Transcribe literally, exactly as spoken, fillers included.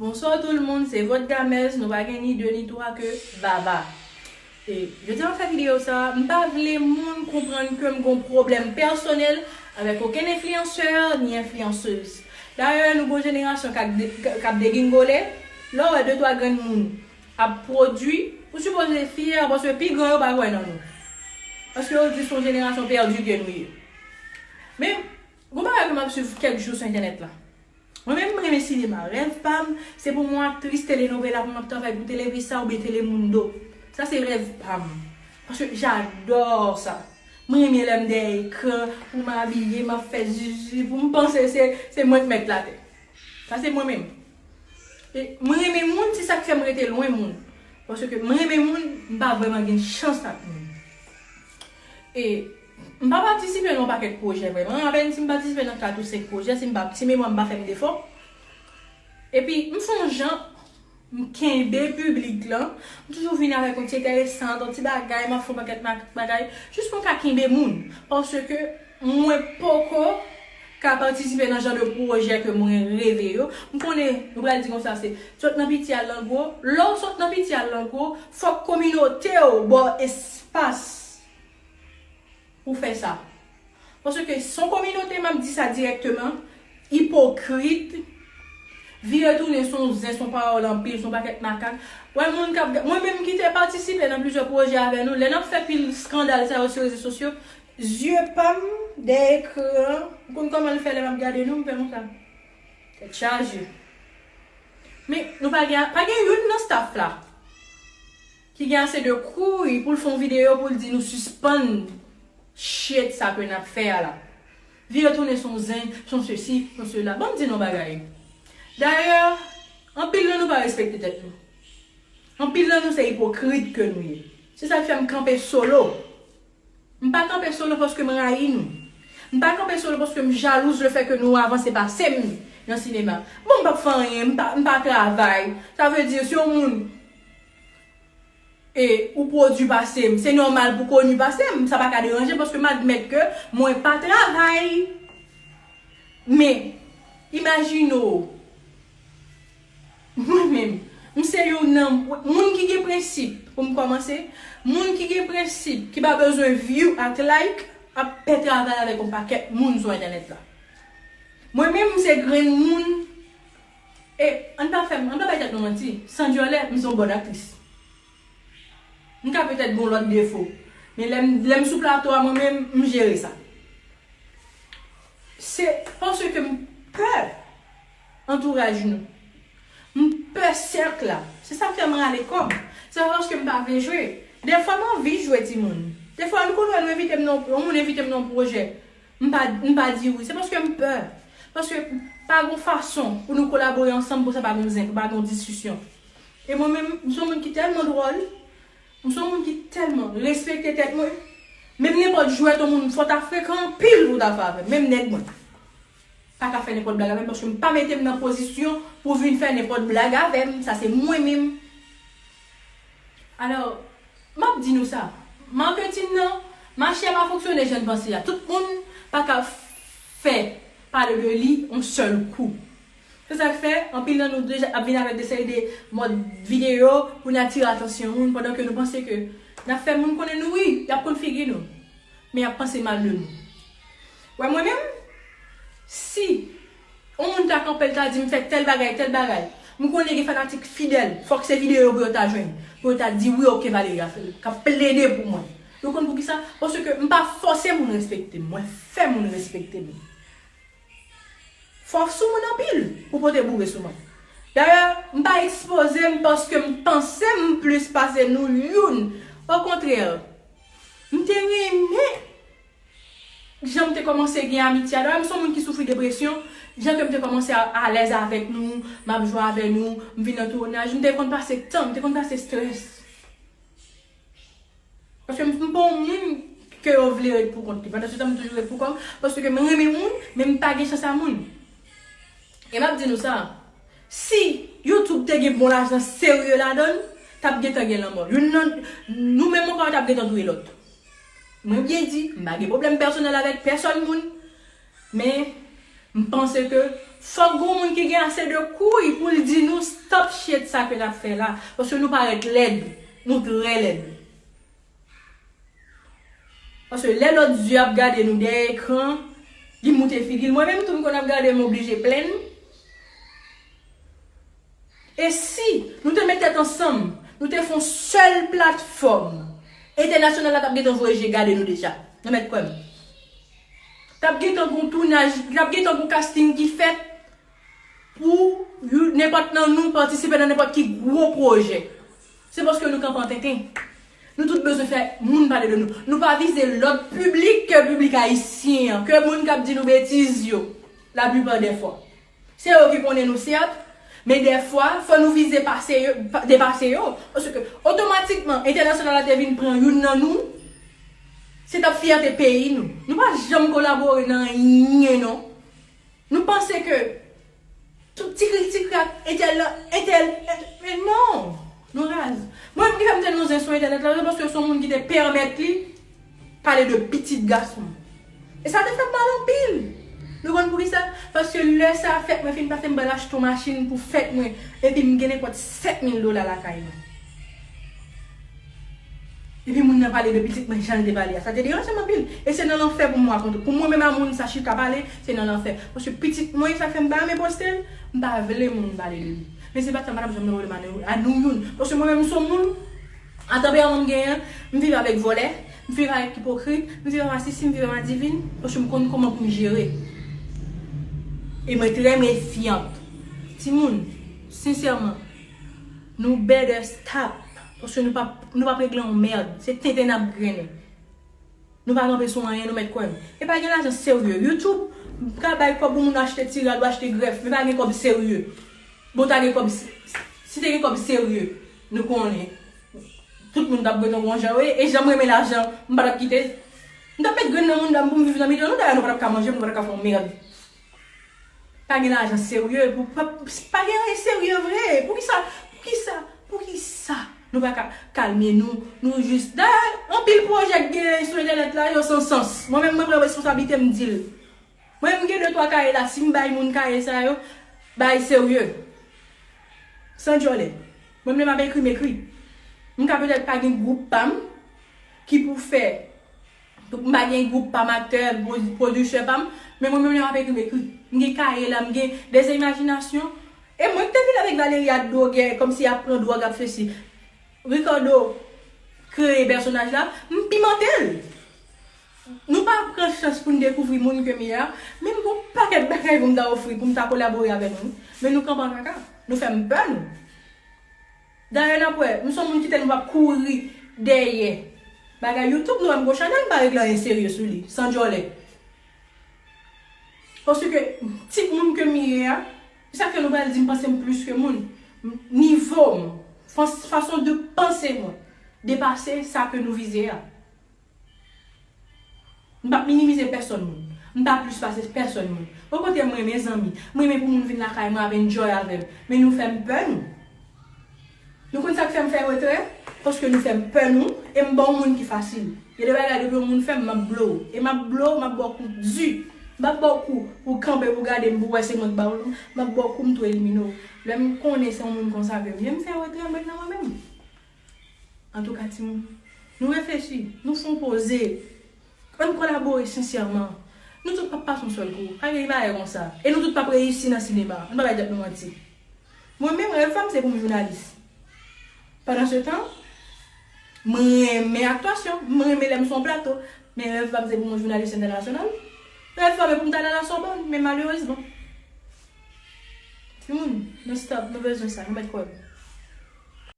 Bonsoir tout le monde, c'est votre Gamez, nou pa gen ni de ni twa ke Vava. E jodi a m ap fè videyo sa, m pa vle moun konprann ke m gon pwoblèm pèsonèl avèk okenn enfliyansè ni enfliyansez. Dayè, nou gon jenerasyon k ap de- k ap degingole, lè w wè de twa grenn moun ap pwodui, ou sipoze fyè paske pi gran yo pa kwè nan nou. Paske yo di se yon jenerasyon pèdi ke nou ye. Men, gon bagay ke m ap swiv kèk jou sou entènèt la. Mwen menm, m renmen sinema. Rèv pa m, se pou m yon aktris telenovela, pou m ap travay pou Televisa oubyen Telemundo. Sa se rèv pa m. Paske j'adore sa. Mwen renmen lè m dèyè ekran, pou m abiye, m ap fè zizi, pou m panse se, se mwen k mèt latè. Sa se mwen menm. E mwen renmen moun, se sa k fè m rete lwen moun. Paske mwen renmen moun, m pa vrèman gen chans ak moun. E m pa patisipe nan yon pakèt pwojè vrèman. Apèn si m patisipe nan kat ou senk pwojè, si m pa, si memwa m pa fè m defo. Epi m fè yon jan, m kenbe piblik lan. M toujou vin avèk yon ti enteresan, yon ti bagay, m ap fè yon pakèt ma- bagay. Jis pou m ka kenbe moun. Paske mwen poko ka patisipe nan jan de pwojè ke mwen reve yo. M konnen, nou pral di konsa, se sot nan piti al nan gwo. Lè w sot nan piti al nan gwo, fòk kominote w ba w espas pou fè sa. Paske se yon kominote, m ap di sa dirèkteman, ipokrit, vire tounen se yon zen, se yon pawòl anpil, se yon pakèt makak. Wè moun k ap ga- mwen menm ki te patisipe nan plizyè pwojè avè nou, lè n ap fè pil eskandal sa yo sou rezo sosyo, zye pa m dèyè ekran, ou konn kòman l fè lè m ap gade nou, m fè konsa. Tèt chaje. Men, nou pa gen, pa gen youn nan staff la ki gen ase de kouri pou l fè yon videyo pou l di nou sispann shit sa ke n ap fè a la. Vire tounen se yon zen, se yon sesi, se yon sela. Ban m di nou yon bagay. Dayè, anpil nan nou pa respekte tèt nou. Anpil nan nou se ipokrit ke nou ye. Se sa k fè m kanpe solo. M pa kanpe solo paske m rayi nou. M pa kanpe solo paske m jalouz le fè ke nou avanse pase m nan sinema. Bon, m p ap fè anyen, m pa, m pa travay. Sa vle di, si yon moun e ou pwodui pase m, se nòmal pou koni pase m. Sa pa ka deranje paske m admèt ke mwen pa travay. Men, imajine w, mwen menm, m se youn nan moun ki gen prensip, pou m kòmanse, moun ki gen prensip, ki pa bezwen view ak like, ap pè travay avèk yon pakèt moun sou entènèt la. Mwen menm, m se grenn moun, e ann pa fè m, ann pa bay tèt nou manti, san dyòlè, m se yon bòn aktris. M ka petèt gen yon lòt defo, men lè m, lè m sou plato a, mwen menm, m jere sa. Se paske m pè antouraj nou. M pè sèk la. Se sa k fè m rale kò m. Se pa paske m pa vle jwe. Defwa m anvi jwe timoun. Defwa nou konn wè nou envite m nan, yon moun envite m nan yon pwojè. M pa, m pa di wi. Se paske m pè. Paske pa gon fason pou nou kolabore ansanm pou sa pa gon zen, pou pa gon diskisyon. E mwen menm, m se yon moun ki tèlman dwòl. M se yon moun ki tèlman respekte tèt mwen. Menm nenpòt jwèt yon moun, fò w ta frekan anpil pou w ta fè avè m. Menm nèg mwen pa ka fè nenpòt blag avè m paske m pa mete m nan pozisyon pou vin fè nenpòt blag avè m. Sa se mwen menm. Alò, m ap di nou sa. Marketing nan, mache a pa fonksyone jan n panse a. Tout moun pa ka fè pale de li yon sèl kou. Se sa k fè, anpil nan nou deja ap vin avèk de seri de mòd videyo pou n atire atansyon moun, pandan ke nou panse ke n ap fè moun konnen nou, wi, y ap konn figi nou, men y ap panse mal de nou. Wè, mwen menm, si yon moun ta kanpe, l ta di m fè tèl bagay, tèl bagay, m konnen gen fanatik fidèl, fòk se videyo pou yo ta jwenn, pou yo ta di, wi, oke, Valeria fè l, k ap plede pou mwen. Ou konn poukisa? Paske m pa fòse moun respekte m, mwen fè moun respekte m. Fò w sou moun anpil pou pote boure sou mwen. Dayè, m pa ekspoze m paske m panse m plis pase nou youn. Okontrè, m te renmen jan m te kòmanse gen amitye a. Dayè, m se yon moun ki soufri depresyon. Jan ke m te kòmanse a- alèz avèk nou, m ap jwe avè nou, m vin nan tounaj, m te konn pase tan, m te konn pase estrès. Paske m, m pa yon moun ke yo vle ret pou kont li. Pandan se tan, m toujou ret pou kò m. Paske m renmen moun, men m pa gen chans a moun. E m ap di nou sa, si YouTube te gen bon lajan serye ladan l, t ap gentan gen lanmò. Youn nan, nou menm ankò, t ap gentan touye lòt. Mwen byen di, m pa gen pwoblèm pèsonèl avèk pèsòn moun, men m panse ke Fòk gon moun ki gen ase de kouy pou l di nou stop shit sa ke n ap fè la. Paske nou parèt lèd. Nou trè lèd. Paske lè lòt zye ap gade nou dèyè ekran, li moute figi l. Mwen menm tou m konn ap gade m oblije plenn. E si nou te met tèt ansanm, nou te fè yon sèl platfòm, entènasyonal la t ap gentan voye je gade nou deja. Nou mèt kwè m. T ap gentan gon tounaj, t ap gentan gon casting ki fèt pou nenpòt nan nou patisipe nan nenpòt ki gwo pwojè. Se paske nou kanpe an tenten. Nou tout bezwen fè moun pale de nou. Nou pa vize lòt piblik ke piblik ayisyen an, ke moun k ap di nou betiz yo, laplipa dè fwa. Se yo ki konnen nou, sèt, men dèfwa, fò nou vize pase yo, pa- depase yo. Paske otomatikman, entènasyonal la te vin pran youn nan nou, se t ap fyète peyi nou. Nou pa janm kolabore nan anyen, non. Nou panse ke tout ti krik ti krak, entèl, entèl, entèl, men non, nou raz. Mwen menm ki fè m te nan zen sou entènèt la, se paske se yon moun ki te pèmèt li pale de pitit gason. E sa te fè m mal anpil. Nou konn poukisa? Paske lè sa fèt mwen fin pase, m pral achte yon machin pou fèt mwen, epi m gen nenpòt sèt mil dola lakay mwen. Epi moun nan pale de pitit mwen jan l te pale a. Sa te deranje m anpil. E se nan lanfè pou mwen rakonte. Pou mwen menm a moun sa chita pale, se nan lanfè. Paske pitit mwen, sa fè m pa renmen poste l, m pa vle moun pale de li. Men se pa sa, m pa t ap janm nan pwoblèm a nou, a nou youn. Paske mwen menm m se yon moun, a tanperaman m genyen, m viv avèk vòlè, m viv avèk ipokrit, m viv avèk asisi, m viv avèk adivin, paske m konn kòman pou m jere. E mwen trè mefyant. Timoun, sensèman, nou better stop. Paske nou p ap, nou p ap regle yon mèd. Se tenten n ap grennen. Nou pa kanpe sou anyen, nou mèt kwè m. E pa gen lajan serye. YouTube ka bay kòb pou moun achte ti rad ou achte grèf, men pa gen kòb serye. Bon, ta gen kòb, si te gen kòb serye, nou konnen. Tout moun t ap gentan gon jan yo ye, e jan m renmen lajan, m pa t ap kite. M t ap met grenn nan moun dam pou m viv nan mitan nou, dayè nou pa t ap ka manje m, nou pa t ap ka fè yon mèd. Pa gen lajan serye, pou, pa, pa gen anyen serye vre. Poukisa, poukisa, poukisa nou pa ka kalme nou, nou jis, dayè, anpil pwojè k gen sou entènèt la, yo san sans. Mwen menm, mwen pran responsablite m, m di l. Mwen menm, m gen de twa kaye la, si m bay moun kaye sa yo, bay serye. San djòlè. Mwen menm, m ap ekri, m ekri. M ka petèt pa gen gwoup pa m ki pou fè Donk, m pa gen gwoup pa m, aktè, pwodi- pwodiktè pa m, men mwen menm lè m ap ekri, m ekri. M gen kaye la, m gen dèzè imajinasyon. E mwen ki te vin avèk Valeria dwogè, kòmsi ap pran dwòg, ap fesi. Ricardo kreye pèsonaj la, m pimante l. Nou pa pran chans pou n dekouvri moun ke m ye a, men m gen yon pakèt bagay pou m ta ofri, pou m ta kolabore avè nou. Men nou kanpe an kaka. Nou fè m pè, nou. Dayè, n ap wè, m se yon moun ki tèlman p ap kouri dèyè bagay YouTube, nou wè m gon chanèl, m pa regle anyen serye sou li, san djòlè. Paske tip moun ke m ye a, se sa k fè nou pral di m panse m plis ke moun. M- Nivo m, fas- fason de panse mwen, depase sa ke nou vize a. M p ap minimize pèsonn moun. M pa plis pase pèsonn moun. Okontrè, m renmen zanmi. M renmen pou moun vin lakay mwen ap enjoy avè m. Men nou fè m pè, nou. Nou konn sa k fè m fè retrè? Paske nou fè m pè, nou. E m pa yon moun ki fasil. Gen de bagay, depi yon moun fè m, m ap blow. E m ap blow, m ap ba w kou di. M p ap ba w kou pou w kanpe, pou w gade m, pou w wè se mwen k ba w l, non. M ap ba w kou, m tou elimine w. Lè m konnen se yon moun konsa ke m ye, m fè retrè, m ret nan mwen menm. Antouka, timoun, nou reflechi, nou fè yon poze, ann kolabore sensèman. Nou tout p ap pase yon sèl kou, pa gen bagay konsa. E nou tout p ap reyisi nan sinema, ann pa bay tèt nou manti. Mwen menm, rèv pa m se pou m jounalis. Pandansetan, mwen renmen aktasyon, mwen renmen lè m sou yon plato, men rèv pa m se pou m yon jounalis entènasyonal. Rèv pa m se pou m t al a la Sorbonne, men malerezman. Timoun, nou stop, nou bezwen sa, nou mèt kwè m.